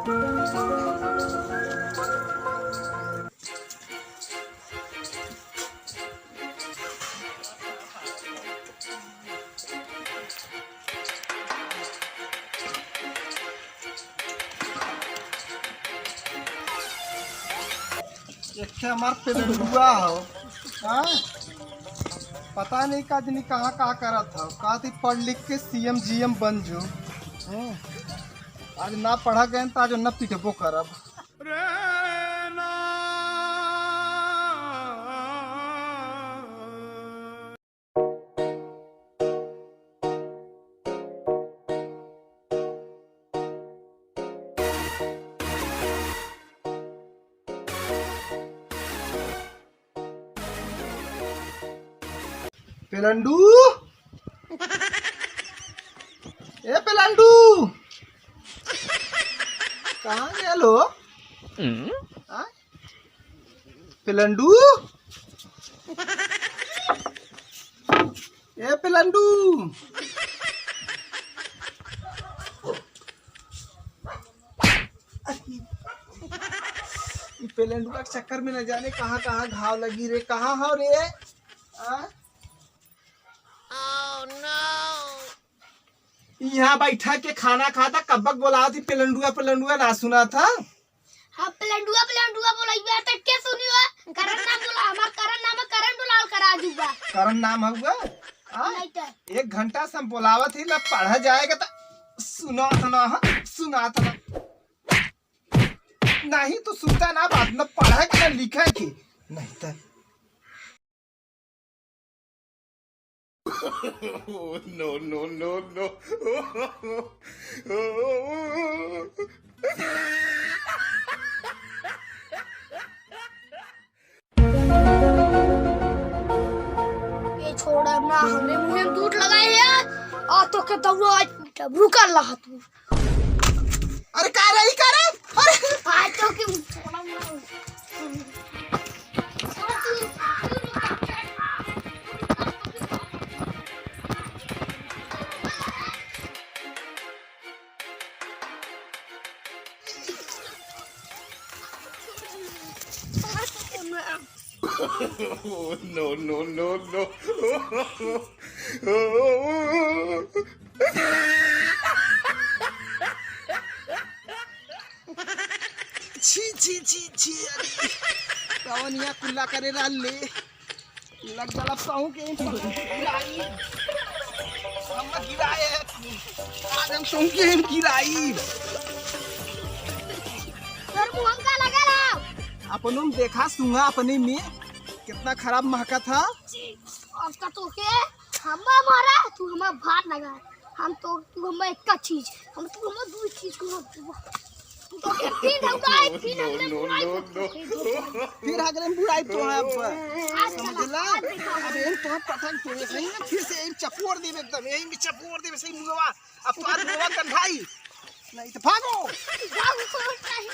एक हमार पेलुआ हो। हाँ? पता नहीं का जनी कहाँ कहाँ करत हो, का थी पढ़ लिख के सीएम जीएम बन जो। हम्म। आज ना पढ़ा गए तो आज ना पिटबो करब। पेलंडू, ए पेलंडू, कहाँ गेल हो? हाँ? पेलंडू, ए पेलंडू, ई पेलंडुआ के चक्कर में न जाने कहाँ कहाँ घाव लगी रे। कहाँ हो रे? हाँ? यहाँ बैठा के खाना खाता, कब्बक बोला थी पेलंडुआ पेलंडुआ, ना सुना था। हाँ, पेलंडुआ पेलंडुआ बोला त के सुनियो? करण नाम बोला, हमार करण नाम है, करण डुलाल करा जुबा। करण नाम हुआ? हाँ? नहीं तो। एक घंटा से हम बोलावत ही ना, पढ़ा जाएगा तो सुना था ना। हाँ, सुना था ना। नहीं तो सुनता ना बात, ना पढ़ा के ना लिखा के नहीं तो। No, no, no, no. ये छोड़ अब ना हमरे मुंह में दूध लगाए है आ तो के दौड़ो आज रुकल रहा तू। अरे का रही, का रे? अरे आज तो के छोड़ा ना। छोड़ तू, तू रुक। No, no, no, no. छी छी छी छी, अरे कौन यहाँ कुल्ला करे रहा ले लग गला पाऊं के इन पकड़ के गिराई, हम गिराए आज हम तुम के इन गिराई। तोर मुंह का लगा रहा। अपनों में देखा सुंगा अपने में कितना खराब महका था। अब तो तोके हम्मा मारा, तू हम्मा भात लगा, हम तो तू हम्मा एक का चीज, हम तू हम्मा दो चीज को तो के फिर हम फिर हमने no, बुराई no, को no. फिर अगले में बुराई तो है अब। आज चला, समझला? आज देखा। अब एम तो पतंग तो सही ना, फिर से एम चपोर देवे, एकदम एम भी चपोर देवे सही मुगवा। अब तो आज मुगवा गंधाई नहीं तो भागो। भागो नहीं।